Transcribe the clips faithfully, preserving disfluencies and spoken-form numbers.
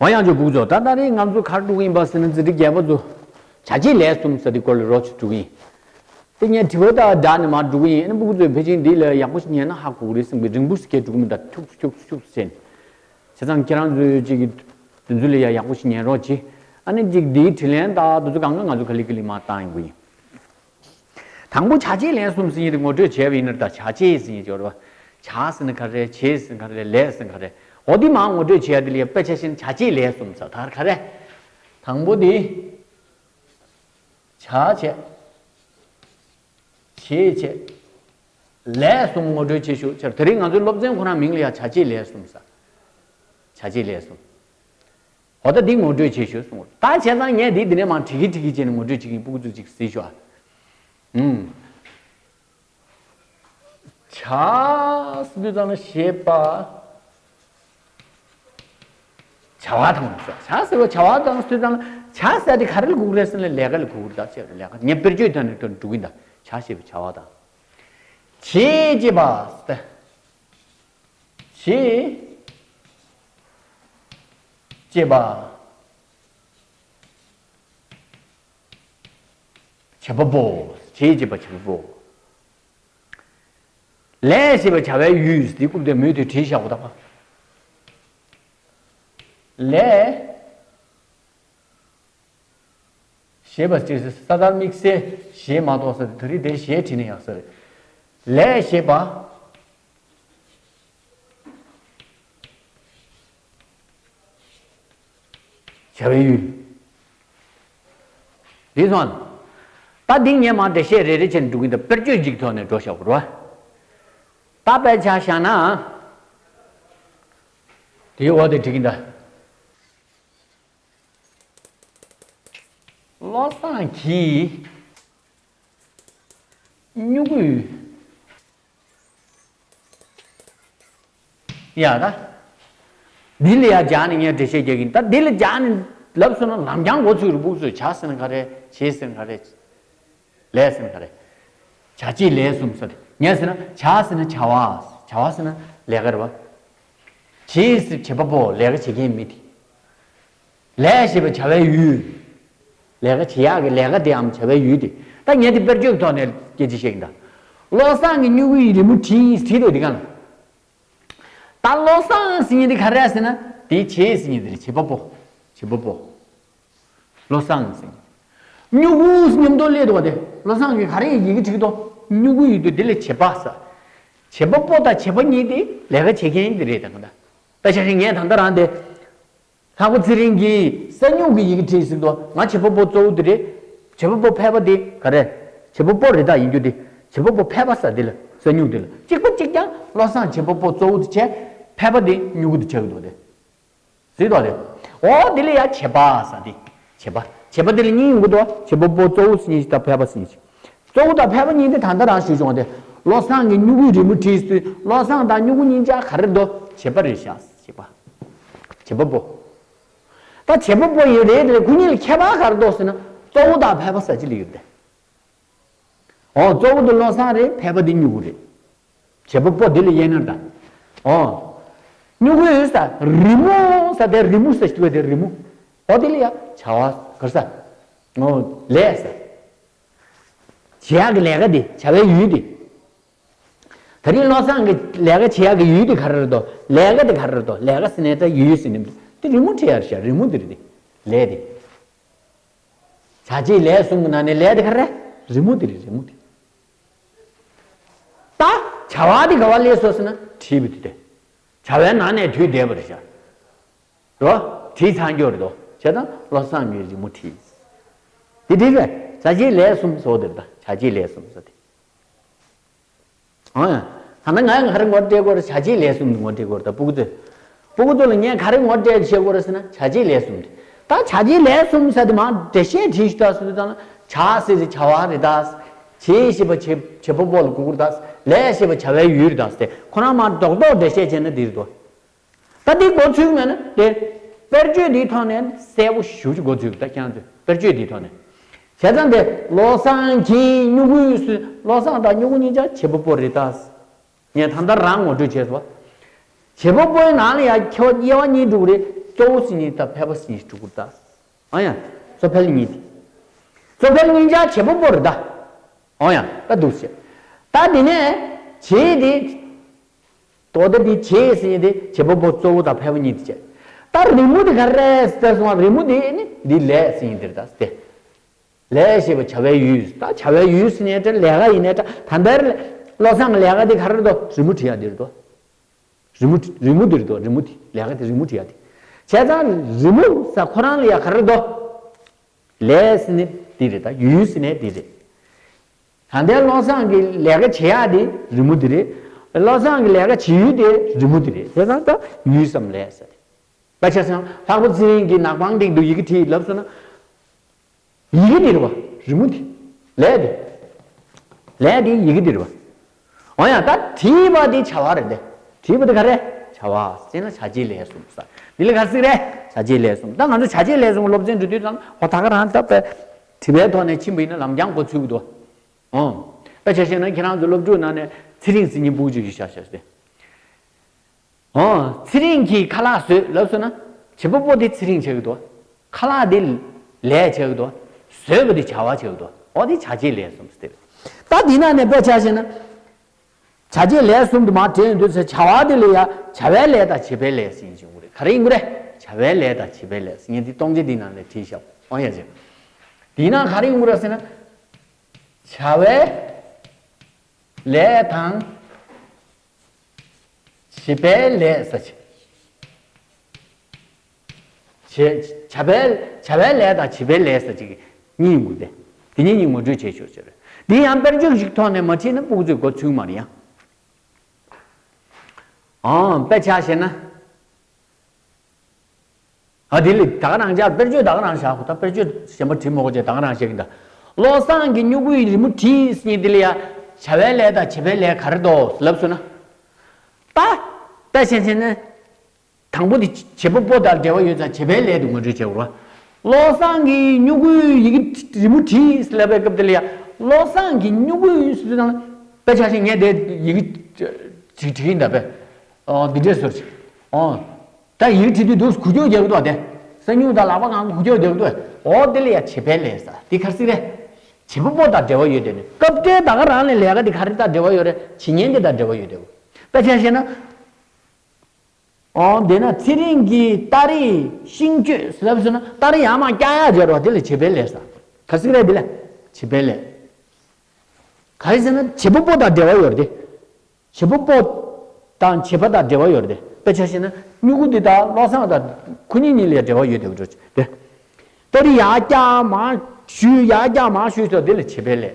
འོ་ཡང་ཅོ་སྤུ་གུ་ཚོ། ད་ད་རེས་ང་ཚོ་ག་རེ་འགྲོ་གི་ཡིན་པ་ཟེར་ན། འཛིན་གྲྭ་བརྒྱད་པ་ཚོ་བྱ་བྱེད་ལས་གསུམ་ཟེར་དེ་སྐོར་ལ་རོགས་ཅིག་འགྲོ་གི་ཡིན། དེ་ངས་དྲི་བ་དང་སྦྲགས་ནས་མར་འགྲོ་གི་ཡིན། ཨ་ནི་སྤུ་གུ་ཚོས་ཕལ་ཆེར་འདི་ལ་ཡག་པོ་ཞིག་ཉན་ན་ཧ་གོ་གི་རེད་བསམ་གི། རིང་པོ་ཞིག་སྐད་འགྲོ་གི་མི་འདུག་ཁྱུག་ཙམ་ཁྱུག་ཙམ་ཁྱུག་ཙམ་བྱས་ནས། བྱས་ཙང་ཁྱེད་རང་ཚོས་ཅིག་གི་དེ་ཚོ་ལ་ཡ་ཡག་པོ་ཞིག་ཉན་རོགས་གྱིས། ཨ་ནི་ཅིག་འདིའི་དྲིས་ལན་དང་དེ་ཚོ་གང་ག་ང་ཚོ་ག་ལེ་ག་ལེ་མར་བཏང་ཡོང་གི་ཡིན། དང་པོ་བྱ་བྱེད་ལས་གསུམ་ཟེར་མཁན་དེ་ངོ་སྤྲོད་བྱས་པ་ཡིན་ན། ད་བྱ་བྱེད་ཟེར་མཁན་ཅིག་ཡོད་རེད་པ། བྱ་ཟེར་ན་ག་རེ། བྱེད་ཟེར་ན་ག་རེ། ལས་ཟེར་ན་ག་རེ། འོ་དེ་མར་ངོ་སྤྲོད་བྱས་ཡ་དེ་ལ་ཡ་དཔེ་ཆ་བཞིན་བྱ་བྱེད་ལས་གསུམ་ཟེར། ད་ག་རེ། དང་པོ་དེ་བྱ་བྱེད། བྱེད་བྱེད། ལས་གསུམ་ངོ་སྤྲོད་བྱེད་ཤོག །ཅེས། དེ་རིང་ང་ཚོའི་སློབ་ཚན་ཁོ་རང་མིང་ལ་ཡ་བྱ་བྱེད་ལས་གསུམ་ཟེར། བྱ་བྱེད་ལས་གསུམ། འོ་ད་འདི་ངོ་སྤྲོད་བྱེད་ཤོག་གསུངས། ད་བྱས་ཙང་ངས་འདི་འདི་ནས་མར་བྲིས་ཀྱི་བྲིས་ཀྱི་བྱས་ནས་ངོ་སྤྲོད་བྱེད་ཀྱི་ཡིན། སྤུ་གུ་ཚོས་ཅིག་གཟིགས་ཤོག་ཨ། ཨུམ། བྱ་ཟེར་དུས་ཙམ་ལ་བྱེད་པ། བྱ་བ་དང་ཟེར། བྱ་ཟེར་བ་བྱ་བ་དང་ཟེར་དུས་ཙམ་ལ། བྱ་ཟེར་དེ་ག་རེ་ལ་གོ་གི་རེད་ཟེར་ན། ལས་ཀ་ལ་གོ་གི་རེད། ད་བྱས་ལས་ཀ་ངས་དཔེར་བརྗོད་བཏང་ནས་འགྲོ་གི་ཡིན། ད་བྱ་ཞེས་པའི་བྱ་བ་དང་། བྱེད་ཅེས་པ་ཟེར། བྱེད་ཅེས་པ། བྱེད་པ་པོ། བྱེད་ཅེས་པ་བྱེད་པ་པོ། ལས་ཞེས་པ་བྱ་བའི་ཡུལ་འདི་རྐུབ་སྟེགས་མུ་མཐུད་བྲིས་བཞག་པ་དང་། ལས་ཞེས་པ་ཅེས་ས་མཐར་དམིགས་བསལ་ཞེས་མ་གཏོགས་ས། དེ་རིང་དེ་ཞེས་བྲིས་ན་ཡག་ས་རེད། ལས་ཞེས་པ། བྱ་བའི་ཡུལ། འདི་སོང་། ད་འདི་ངས་མར་འགྲེལ་བཤད་རེ་རེ་བྱས་ནས་འགྲོ་གི་ཡིན། ད་དཔེར་བརྗོད་ཅིག་ཐོག་ནས་འགྲོ་བཞག་པ་རེད་པ། ད་དཔེ་ཆ་བཞག་ན། དེའི་འོག་དེ་འགྲིག་གི་ཡིན་ད། བློ་བཟང་གིས་སྨྱུ་གུ། ཡ་ད། འདི་ལ་ཡ་སྦྱར་ནས་ངས་འགྲེལ་བཤད་རྒྱག་གི་ཡིན། ད་འདི་ལ་སྦྱར་ནས་ལབ་སོང་ན་ལམ་རྐྱང་འགོ་ཚུགས་རེད། སྤུ་གུ་ཚོས་བྱ་ཟེར་ན་ག་རེ། བྱེད་ཟེར་ན་ག་རེ། ལས་ཟེར་ན་ག་རེ། བྱ་བྱེད་ལས་གསུམ་ཟེར་ཏེ། ངས་ཟེར་ན་བྱ་ཟེར་ན་བྱ་བ། བྱ་བ་ཟེར་ན་ལས་ཀ་རེད་པ། བྱེད་ཟེར་བྱེད་པ་པོ། ལས་ཀ་བྱེད་མཁན་མི་དེ། ལས་ཞེས་པ་བྱ་བའི་ཡུལ། ལས་ཀ་བྱེད་ཡག་གི་ལས་ཀ་དེའམ་བྱ་བའི་ཡུལ་དེ། ད་ངས་དེ་དཔེར་བརྗོད་ཐོག་ནས་སྐད་ཆ་བཤད་ཀྱི་ཡིན་ད། བློ་བཟང་གིས་སྨྱུ་གུ་ཡི་རི་མོ་བྲིས་བྲིས་འདུག་དེ་ག་ལ། ད་བློ་བཟང་ཟེར་མཁན་དེ་ག་རེ་ཟེར་ན། དེ་བྱེད་ཟེར་མཁན་དེ་རེད། བྱེད་པ་པོ། བྱེད་པ་པོ། བློ་བཟང་ཟེར་མཁན། སྨྱུ་གུ་མཉམ་དུ་སླེབས་འདུག་པ་དེ། བློ་བཟང་གིས་ག་རེ་ཡི་གེ་བྲིས་འདུག་སྨྱུ་གུ་ཡི་དུས་དེ་ལ་བྱེད་པ་ཟེར། བྱེད་པ་པོ་དང་བྱེད་པ་གཉིས་དེ་ལས་ཀ་བྱེད་མཁན་དེ་རེད། ད་ག་ད། ད་ཆ་བཞག་ངས་ད་ལྟ་རང་དེ། ལྷག་པ་ཚེ་རིང་གིས་ས་སྨྱུག་གི་ཡི་གེ་བྲིས་ཟིན་ཏོ། ང་བྱེད་པ་པོ་གཙོ་བོ་དེ་རེད། བྱེད་པ་པོ་ཕལ་པ་དེ་ག་རེ། བྱེད་པ་པོ་རེད། ད་ཡིན་རྒྱུ་དེ། བྱེད་པ་པོ་ཕལ་པ་ས་དེ་ལ་ས་སྨྱུག་དེ་ལ་གཅིག་པ་གཅིག་རྐྱང་བློ་བཟང་བྱེད་པ་པོ་གཙོ་བོ་དེ་བྱས། ཕལ་པ་དེ་སྨྱུ་གུ་དེ་ཆགས་ཀྱི་འདུག་དེ། ཟེར་དོ་དེ། འོ་དེ་ལ་ཡ་བྱེད་པ་ས་དེ། བྱེད་པ། བྱེད་པ་དེ་ལ་གཉིས་ཡོང་གི་འདུག་བྱེད་པ་པོ་གཙོ་བོ་ཟེར་མཁན་ཞིག་དང་ཕལ་པ་ཟེར་མཁན་ཞིག་གཙོ་བོ་དང་ཕལ་པ་གཉིས་དེ་ད་ལྟ་རང་ཞུས་བྱུང་བ་དེ། བློ་བཟང་གིས་སྨྱུ་གུའི་རི་མོ་བྲིས་དུས་བློ་བཟང་དང་སྨྱུ་གུ་གཉིས་ཆ་ག་རེ་འདུག་བྱེད་པ་རེད་ཤག་བྱེད་པ། བྱེད་པ་པོ། ད་བྱེད་པ་པོ་ཡིན་རེད་དེ། ཁོ་གཉིས་ལ་ཁྱད་པར་ག་རེ་འདུག་ཟེར་ན། གཙོ་བོ་དང་ཕལ་པ་ས་གཅིག་ལ་ཡོད་དེ། འོ་གཙོ་བོ་དེ་བློ་བཟང་རེད། ཕལ་པ་དེ་སྨྱུ་གུ་རེད། བྱེད་པ་པོ་དེ་ལ་དབྱེ་ན་ད། འོ། སྨྱུ་གུའི་ས་རི་མོ་ས་དེ། རི་མོ་ས་ཞིག་དེ་རི་མོ། འོ་དེ་ལ་ཡ་བྱ་བ་ག་རེ་ཟེར། འོ་ལས་ས། བྱེད་ཡག་གི་ལས་ཀ་དེ། བྱ་བའི་ཡུལ་དེ། ད་རིང་བློ་བཟང་གི་ལས་ཀ་བྱེད་ཡག་གི་ཡུལ་དེ་ག་རེ་རེད་དོ། ལས་ཀ་དེ་ག་རེ་རེད་དོ། ལས་ཀ་ཟེར་ནས་ད་ཡུལ་ཟེར་ནས་དེ་རི་མོ་བྲིས་ཡག་རེད་ཤག་རི་མོ་དེ་རེད་དེ། ལས་དེ། བྱ་བྱེད་ལས་གསུམ་གྱི་ནང་ནས་ལས་དེ་ག་རེ། རི་མོ་དེ་རེད། རི་མོ་དེ། ད་བྱ་བ་དེ་ག་པར་སླེབས་སོང་ཟེར་ན་བྲིས་པ་དེ་དེ། བྱ་བའི་ནང་ནས་དུས་འདས་པ་རེད་ཤག་རོ། བྲིས་ཚར་རྒྱུ་རེད་དོ། བྱས་ཙང་བློ་བཟང་གིས་རི་མོ་བྲིས། དེ་འགྲིག་གས། བྱ་བྱེད་ལས་གསུམ་ཟེར་བ་དེ་རེད། ད་བྱ་བྱེད་ལས་གསུམ་ཟེར་དེ། ཨང་། ད་ནི་ང་ཡང་ག་རེ་ངོ་སྤྲད་དགོས་རེད། བྱ་བྱེད་ལས་གསུམ་ངོ་སྤྲད་དགོས་རེད། ད་སྤུ་གུ་ཚོས། སྤུ་གུ་ཚོ་ལ་ངས་ག་རེ་ངོ་སྤྲད་བྱེད་དགོས་རེད་ཟེར་ན། བྱ་བྱེད་ལས་གསུམ་རེད། ད་བྱ་བྱེད་ལས་གསུམ་ཟེར་དེ་མར་འགྲེལ་བཤད་བྲིས་ཤིག་ད་ཟེར་དུས་ཙམ་ལ། བྱ་ཟེར་དེ་བྱ་བ་རེད་ད། བྱེད་ཞེས་པ་བྱེད་བྱེད་པ་པོ་ལ་གོ་དགོས་རེད་ད། ལས་ཞེས་པ་བྱ་བའི་ཡུལ་རེད་ད་ཟེར་ཏེ། ཁོ་རང་མར་རྡོག་རྡོག་འགྲེལ་བཤད་བྱས་ན་འདི་རེད་དོ། ད་འདི་འགོ་ཚུགས་མེད་ན་དེ། དཔེར་བརྗོད་འདིའི་ཐོག་ནས་གསལ་པོ་ཞེ་པོ་ཅིག་འགོ་ཚུགས། ད་ཁྱེད་རང་ཚོས་དཔེར་བརྗོད་འདིའི་ཐོག་ནས། བྱས་ཙང་དེ་བློ་བཟང་གིས་སྨྱུ་གུའི་སུ། བློ་བཟང་དང་སྨྱུ་གུ་གཉིས་ཆ་བྱེད་པ་པོ་རེད་ད། ངས་ད་ལྟ་རང་ངོ་སྤྲོད་བྱས་སོང་། བྱེད་པ་པོའི་ནང་ལ་ཡང་ཁྱོད་དབྱེ་བ་གཉིས་འགྲོ་གི་རེད། གཙོ་བོ་ཟེར་མཁན་ད་ཕལ་པ་ཟེར་མཁན་ཞིག་འགྲོ་གི་རེད་ད། ཨ་ཡ། གཙོ་ཕལ་གཉིས་དེ། གཙོ་ཕལ་གཉིས་ཆ་བྱེད་པ་པོ་རེད་ད། ཨོ་ཡ། ད་འདུག་ཟེར། ད་དེ་ནས་བྱེད་དེ། དོ་ད་དེ་བྱེད་ཟེར་མཁན་དེ་བྱེད་པ་པོ་གཙོ་བོ་དང་ཕལ་པ་གཉིས་དེ་བྱས། ད་རི་མོ་དེ་ག་རེ་རེད་ཟེར་སོང་བ། རི་མོ་དེ་ནི་འདི་ལས་ཟེར་མཁན་དེ་རེད་ད་ཟེར་ཏེ། ལས་ཞེས་པ་བྱ་བའི་ཡུལ། ད་བྱ་བའི་ཡུལ་ཟེར་ནས་ད་ལས་ཀ་ཡིན་ནའི་ད་ད་ལྟར་བློ་བཟང་གི་ལས་ཀ་དེ་ག་རེ་རེད་དོ། རི་མོ་བྲི་ཡ་དེ་རེད་དོ། རི་མོ་རི་མོ་དེ་རེད་དོ། རི་མོ་དེ་ལས་ཀ་དེ་རི་མོ་བྲི་ཡ་དེ། བྱས་ཙང་རི་མོ་ཟེར་ཁོ་རང་ལ་ཡ་ག་རེ་རེད་དོ། ལས་ཟེར་ནས་དེ་རེད་ད། ཡུལ་ཟེར་ནས་དེ་རེད། ད་ལྟའི་བློ་བཟང་གི་ལས་ཀ་བྱེད་ཡ་དེ་རི་མོ་དེ་རེད། བློ་བཟང་གི་ལས་ཀ་བྱེད་ཡུལ་དེ་རི་མོ་དེ་རེད། བྱས་ཙང་ད་ཡུལ་ཙམ་ལས་ཟེར་ཏེ། ད་ཆ་བཞག་ན་ལྷག་པ་ཚེ་རིང་གིས་ནག་པང་སྟེང་དུ་ཡི་གེ་བྲིས་ལབ་སོང་ན། ཡི་གེ་འདི་རེད་བ། རི་མོ་འདི། ལས་འདི། ལས་འདི་ཡི་གེ་འདི་རེད་བ། འོ་ཡ། ད་བྲིས་པ་འདི་བྱ་བ་རེད་དེ། བྲིས་པ་འདི་ག་རེ། བྱ་བ་ཟེར་ན་བྱ་བྱེད་ལས་གསུམ་ཟེར། འདི་ལ་ག་རེ་ཟེར་རེད། བྱ་བྱེད་ལས་གསུམ། ད་ང་ཚོ་བྱ་བྱེད་ལས་གསུམ་སློབ་ཚན་འགྲོ་དུས་ཙམ་ཧོ་ད་ག་རང་ད་དཔེ་བྲིས་པའི་ཐོག་ནས་ཕྱིན་པ་ཡིན་ན་ལམ་རྒྱང་གོ་ཚུད་ཀྱི་འདུག་ཨོ། དཔེ་ཆ་བཞག་ན་ཁྱེད་རང་ཚོ་སློབ་ཕྲུག་ནང་ནས་ཚེ་རིང་ཟེར་མཁན་ཕྲུ་གུ་ཅིག་བཞག་བཞག་སྟེ། ཨོ། ཚེ་རིང་གིས་ཁ་ལག་བཟོས་ལབ་སོང་ན། བྱེད་པ་པོ་དེ་ཚེ་རིང་བྱེད་ཀྱི་འདུག་ཁ་ལག་དེ་ལས་བྱེད་ཀྱི་འདུག་བཟོས་པ་དེ་བྱ་བ་བྱེད་ཀྱི་འདུག་འོ་དེ་བྱ་བྱེད་ལས་གསུམ་ཟེར། ད་འདི་ནང་ནས་དཔེ་ཆ་བཞག་ན། བྱ་བྱེད་ལས་གསུམ་དུ་མར་བྲིས་ཡོང་དུས་ཚེ་བྱ་བ་དེ་ལ་ཡ་བྱ་བའི་ལས་དང་བྱེད་པའི་ལས་ཟེར་ཡིན་གྱི་རེད། ག་རེ་ཡིན་དགོས་རེད། བྱ་བའི་ལས་དང་བྱེད་པའི་ལས་ཟེར་མཁན་དེ་སྟོང་ཆ་དེའི་ནང་ནས་བྲིས་བཞག་ཨོ་ཡ་ཟེར། དེའི་ནང་ག་རེ་ཡིན་དགོས་རེད་ཟེར་ན། བྱ་བའི་ལས་དང་། བྱེད་པའི་ལས་ཟེར་ཅིག་བྱེད། བྱ་བའི་བྱ་བའི་ལས་དང་བྱེད་པའི་ལས་ཟེར་ཅིག་གཉིས་ཡོང་གི་རེད། དེ་གཉིས་གཉིས་ངོ་སྤྲོད་བྱས་ཆོག་ཆོག་རེད། འདི་ཡང་དཔེར་བརྗོད་ཅིག་ཐོག་ནས་མ་བྲིས་ན་ཕྲུ་གུ་ཚོས་གོ་ཚུགས་མ་རེད་ཡ། ཨང་། དཔེ་ཆ་བཞག་ན། ཨ་དེ་ལས་ད་ག་རང་བཞག་དཔེར་བརྗོད་ད་ག་རང་བཞག་ད་དཔེར་བརྗོད་གཞན་པ་བྲིས་མ་དགོས་ཅེས་ད་ག་རང་བཞག་གི་ད། བློ་བཟང་གིས་སྨྱུ་གུའི་རི་མོ་བྲིས་ཟེར་མཁན་དེ་ལ་ཡ། བྱ་བའི་ལས་དང་བྱེད་པའི་ལས་ག་རེ་འདུག་ལབ་སོང་ན། ད། ད་བྱས་བྱས་ན། དང་པོ་དེ་བྱེད་པ་པོ་དང་འབྲེལ་བ་ཡོད་ཙང་བྱེད་པའི་ལས་དེ་ངོ་སྤྲོད་བྱེད་དགོས་རེད་བ། བློ་བཟང་གིས་སྨྱུ་གུའི་ཡི་གེ་རི་མོ་བྲིས་ལབ་པའི་སྐབས་དེ་ལ་ཡ། བློ་བཟང་གིས་སྨྱུ་གུའི་ཟེར་དུས་ཙང་། དཔེ་ཆ་བཞག་ངས་དེ་ཡི་གེ་བྲིས་བྲིས་ཡིན་ད་པས། ཨོ་འདི་འདྲས་ཟེར་ཅིག་ཨོ། ད་ཡིག་བྲིས་དུས་འདུག་སེ་འགུལ་སྐྱོད་རྒྱག་གི་འདུག་བ་དེ། ས་སྨྱུག་དང་ལག་པ་གང་ག་འགུལ་སྐྱོད་རྒྱག་གི་འདུག་ཨོ་དེ་ལ་ཡ་བྱེད་པའི་ལས་ཟེར། དེ་ག་རེ་ཟེར་རེད། བྱེད་པ་པོ་དང་འབྲེལ་བ་ཡོད་དེ་ནི། སྐབས་དེ་ད་ག་རང་ལ་ལས་ཀ་དེ་ག་རེ་དང་འབྲེལ་བ་ཡོད་རེད། བྱེད་མཁན་དེ་དང་འབྲེལ་བ་ཡོད་དེ། དཔེ་ཆ་བཞག་ན། ཨོ་དེ་ན་ཚེ་རིང་གིས་སྟ་རེས་ཤིང་གཅོད་ཟེར་ལབ་སོང་ན། སྟ་རེ་ཡར་མར་བཀྱག་ཡག་བྱས་རོགས། དེ་ལ་བྱེད་པའི་ལས་ཟེར། ག་རེ་ཟེར་རེད། དེ་ལ་བྱེད་པའི་ལས། ག་རེ་ཟེར་ན་བྱེད་པ་པོ་དང་འབྲེལ་བ་ཡོད་རེད་དེ། བྱེད་པ་པོ་དང་བྱེད་པ་དང་འབྲེལ་བ་ཡོད་རེད་དེ། དཔེ་ཆ་བཞག་ན་སྨྱུ་གུ་འདི་དང་བློ་བཟང་དང་ཁོ་གཉིས་གཉིས་ལ་འབྲེལ་བ་ཡོད་དེ་འགྲོ་དེ། སྟ་རེ་ཡར་བཀྱག་མར་གཞུས་ཡར་བཀྱག་མར་གཞུས་ཟེར་དེ་ལ་བྱེད་པའི་ལས།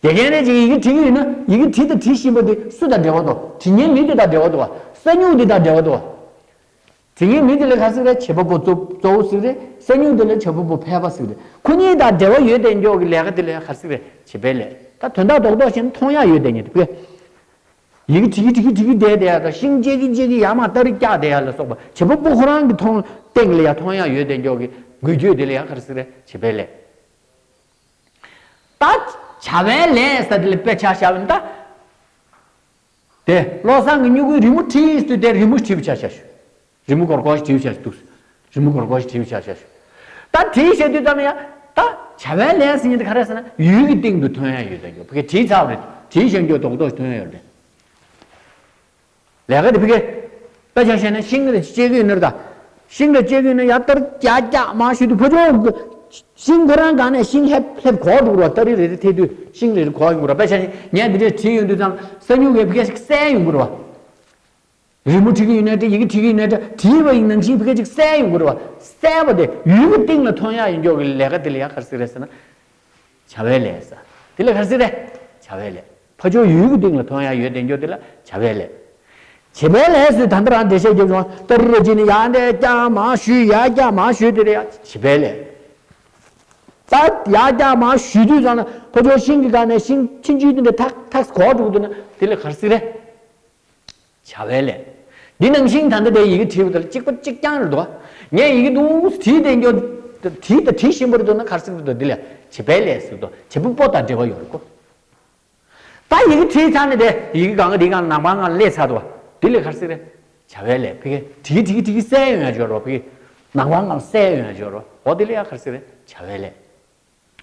དགེ་རྒན་རེ་ཅིག་ཡི་གེ་བྲིས་ཀྱི་ཡོད་ན་ཡི་གེ་བྲིས་དང་བྲིས་བཞིན་པ་དེ་སུ་དང་འབྲེལ་བ་འདུག་བྲིས་མཁན་མི་དེ་དང་འབྲེལ་བ་འདུག་བ། ས་སྨྱུག་དེ་དང་འབྲེལ་བ་འདུག་བ། བྲིས་མཁན་མི་དེ་ལ་ག་རེ་ཟེར་རེད། བྱེད་པ་པོ་གཙོ་གཙོ་བོ་ཟེར་རེད། ས་སྨྱུག་དེ་ལ་བྱེད་པ་པོ་ཕལ་པ་ཟེར་རེད། ཁོ་གཉིས་དང་འབྲེལ་བ་ཡོད་དེ་འགྱོག་གི་ལས་ཀ་དེ་ལ་ག་རེ་ཟེར་རེད། བྱེད་པའི་ལས། ད་དོན་དག་རྡོག་རྡོག་བཤད་ན་མཐོང་ཡག་ཡོད་དེ་ཉིད་དེ། ཡི་གེ་བྲིས་ཀྱི་བྲིས་ཀྱི་བྲིས་ཀྱི་བསྡད་བསྡད་ཡ་དང་། ཤིང་གཅད་ཀྱི་གཅད་ཀྱི་ཡར་མར་སྟ་རེ་བཀྱག་བསྡད་ཡ་ལ་སོགས་པ། བྱེད་པ་པོ་ཁོ་རང་གི་མཐོང་སྟེང་ལ་ཡ་མཐོང་ཡག་ཡོད་དེ་འགྱོག་གི་འགུལ་སྐྱོད་དེ་ལ་ཡ་ག་རེ་ཟེར་རེད། བྱེད་པའི་ལས། ད་བྱ་བའི་ལས་ཟེར་དེ་ལ་དཔེ་ཆ་བཞག་པ་ཡིན་ད། དེ་བློ་བཟང་གིས་སྨྱུ་གུའི་རི་མོ་བྲིས་དུས་དེ་རི་མོ་བྲིས་པ་ཆ་བཞག་ཞུ། རི་མོ་སྒོར་སྒོར་ཞིག་བྲིས་པ་ཆ་བཞག་འདུག་རི་མོ་སྒོར་སྒོར་ཞིག་བྲིས་པ་ཆ་བཞག་ཞུ། ད་བྲིས་བཞག་དུས་ཙམ་ཡ། ད་བྱ་བའི་ལས་ཟེར་མཁན་དེ་ག་རེ་ཟེར་ན་ཡུལ་གྱི་སྟེང་དུ་ཐོན་ཡ་ཡོད་དེ་འགྱོག་ཕ་གི་བྲིས་ཚར་བ་རེད། བྲིས་བཞག་འགྱོག་རྡོག་རྡོག་ཐོན་ཡ་ཡོད་རེད། ལས་ཀ་དེ་ཕ་གི། དཔེ་ཆ་བཞག་ན་ཤིང་རེ་གཅད་ཀྱི་ཡོད་ན་རེད་ད། ཤིང་རེ་གཅད་ཀྱི་ཡོད་ན་ཡར་སྟ་རེ་བཀྱག་བཀྱག་མར་གཞུས་དུས་ཕར་ཕྱོགས་ཤིང་ཁོ་རང་སྒང་ནས་ཤིང་ལྷེབ་ལྷེབ་གོག་འགྲོ་གི་རེད་བ། སྟ་རེ་རེ་རེ་ཐེབས་དུས་ཤིང་རེ་རེ་གོག་ཡོང་གི་རེད་བ། དཔེ་ཆ་ངས་འདི་འདྲས་བྲིས་ཡོང་དུས་ཙམ་ས་སྨྱུག་གིས་ཕ་གི་ཞིག་བསལ་ཡོང་གི་རེད་བ། རི་མོ་བྲིས་ཀྱི་ཡོད་ན་འདྲ། ཡི་གེ་བྲིས་ཀྱི་ཡོད་ན་འདྲ། བྲིས་པ་ཡི་ནང་བཞིན་ཕ་གི་ཅིག་བསལ་ཡོང་གི་རེད་བ། བསལ་བ་དེ་ཡུལ་གྱི་སྟེང་ལ་ཐོན་ཡག་ཡིན་འགྱོག་གི་ལས་ཀ་དེ་ལ་ཡ་ག་རེ་ཟེར་རེད་ཟེར་ན། བྱ་བའི་ལས་ཟེར། དེ་ལ་ག་རེ་ཟེར་རེད། བྱ་བའི་ལས། ཕར་ཕྱོགས་ཡུལ་གྱི་སྟེང་ལ་ཐོན་ཡག་ཡོད་དེ་འགྱོག་དེ་ལ་བྱ་བའི་ལས། བྱེད་པའི་ལས་ཟེར་ད་ལྟ་རང་འགྲེལ་བཤད་རྒྱབ་བྱུང་། སྟ་རེ་རེ་བྱས་ནས་ཡར་འདྲས་བཀྱག་མར་གཞུས་ཡར་བཀྱག་མར་གཞུས་དེ་ལ་ཡ་བྱེད་པའི་ལས། ད་ཡར་བཀྱག་མར་གཞུས་དུས་ཙམ་ན་ཕར་ཕྱོགས་ཤིང་གི་སྒང་ནས་ཤིང་ཆུང་ཆུང་དེ་འདྲ་ཐག་ཐག་གོག་འགྲོ་གི་འདུག་ན་དེ་ལ་ག་རེ་ཟེར་རེད། བྱ་བའི་ལས། འདི་ནང་བཞིན་ད་ལྟ་དེ་ཡི་གེ་བྲིས་པ་དང་གཅིག་པ་གཅིག་རྐྱང་རེད་འདུག་ངས་ཡི་གེ་འདུག་བྲིས་དེ་འགྱོག་བྲིས་དང་བྲིས་བཞིན་པ་རེད་འདུག་ན་ག་རེ་ཟེར་གི་འདུག་འདི་ལ་བྱེད་པའི་ལས་ཟེར་གི་འདུག་བྱེད་པ་པོ་དང་འབྲེལ་བ་ཡོད་རེད་གོ། ད་ཡི་གེ་བྲིས་ཚར་ནས་དེ་ཡི་གེ་སྒང་ག་དེའི་སྒང་ནང་པང་སྒང་སླེབས་ཚར་འདུག་འདི་ལ་ག་རེ་ཟེར་རེད། བྱ་བའི་ལས། ཕ་གི་བྲིས་བྲིས་བྲིས་བསལ་ཡོང་ཡག་ཅིག་ཡོད་རེད་བ། ཕ་གི་ནང་པ་ང་གསལ་ཡོང་ཡ་འབྱོར་རོ། འོ་དེ་ལ་ཡ་ག་རེ་ཟེར་རེད། བྱ་བའི་ལས།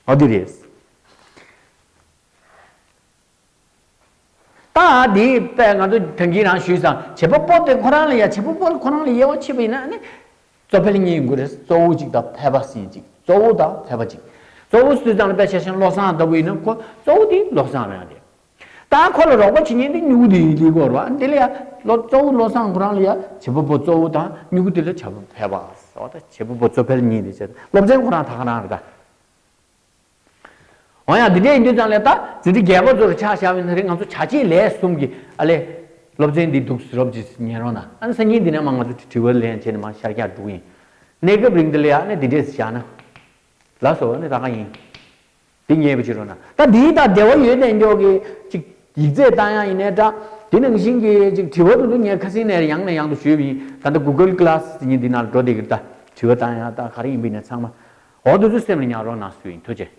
འོ་དེ་རེད། ད་དེ་དཔེ་ང་ཚོ་ཐང་གིན་རང་ཞུས་ཙང་བྱེད་པ་པོ་དེ་ཁོ་རང་ལ་ཡ། བྱེད་པ་པོ་ཁོ་རང་ལ་དབྱེ་བ་ཕྱེ་བ་ཡིན་ན་ནི། གཙོ་ཕལ་གཉིས་ཡིན་དགོས་རེད། གཙོ་བོ་གཅིག་དང་ཕལ་པ་ཟིན་གཅིག་གཙོ་བོ་དང་ཕལ་པ་གཅིག་གཙོ་བོ་ཟེར་དུས་ཙམ་ལ་དཔེ་ཆ་བཞིན་བློ་བཟང་ལྟ་བུ་ཡིན་ན་ཁོ་གཙོ་བོ་དེ་བློ་བཟང་རང་རེད། ད་ཁོ་ལ་རོགས་པ་བྱེད་མཁན་དེ་སྨྱུ་གུ་དེ་ཡིན་ལེ་གོ་ར། དེ་ལ་ཡ་བློ་གཙོ་བོ་བློ་བཟང་ཁོ་རང་ལ་ཡ་བྱེད་པ་པོ་གཙོ་བོ་དང་སྨྱུ་གུ་དེ་ལ་བྱ་བ་ཕལ་པ། འོ་ད་བྱེད་པ་པོ་གཙོ་ཕལ་གཉིས་དེ་བྱས། སློབ་ཚན་ཁོ་རང་ད་ག་རང་རེད་ད། འོ་ཡ་འདི་འདྲ་ཡིན་དུས་ཙམ་ལ་ད་འཛིན་གྲྭ་བརྒྱད་པ་ཚོར་ཆ་བཞག་པ་ཡིན་ན་རེད། ང་ཚོ་བྱ་བྱེད་ལས་གསུམ་གྱི་ཨ་ལས། སློབ་ཚན་འདི་འདུག་ཟེར་རོབ་ཅིག་ཉན་རོགས་གནང་། ཨ་ནི་སང་ཉིན་འདི་ནས་མ་ང་ཚོ་དྲི་བ་ལན་བྱས་ནས་མ་ཤར་རྒྱག་འགྲོ་གི་ཡིན། གནས་སྐབས་རིང་འདི་ལ་ཡ་ཨ་ནི་འདི་འདྲས་བཞག་ན། ལགས་སོ། ཨ་ནི་ད་ག་ཡིན། འདི་ཉན་པ་བྱེད་རོགས་གནང་། ད་འདིའི་ད་འབྲེལ་བ་ཡོད་དེ་འདྲ་གི་ཅིག་ཡིག་ཚད་བཏང་ཡ་ཡིན་ནའི་འདྲ། དེ་ནང་བཞིན་གྱི་ཅིག་དྲི་བ་དེ་ཚོ་ངས་ཁ་སང་ནས་ཡང་ནས་ཡང་དུ་ཞུས་པ་ཡིན། ད་ལྟ་Google Class་ཉིན་འདི་ནང་འགྲོ་བསྡད་ཀྱི་རེད། ད་དྲི་བ་བཏང་ཡ་ད་ག་རེ་ཡིན་པ་ཡིན་ནའི་ཚང་མ། འོ་དེ་ཚོ་སེམས་ལ་ཉར་རོགས་གནང་ཞུ་ཡིན། ཐུགས་རྗེ་ཆེ།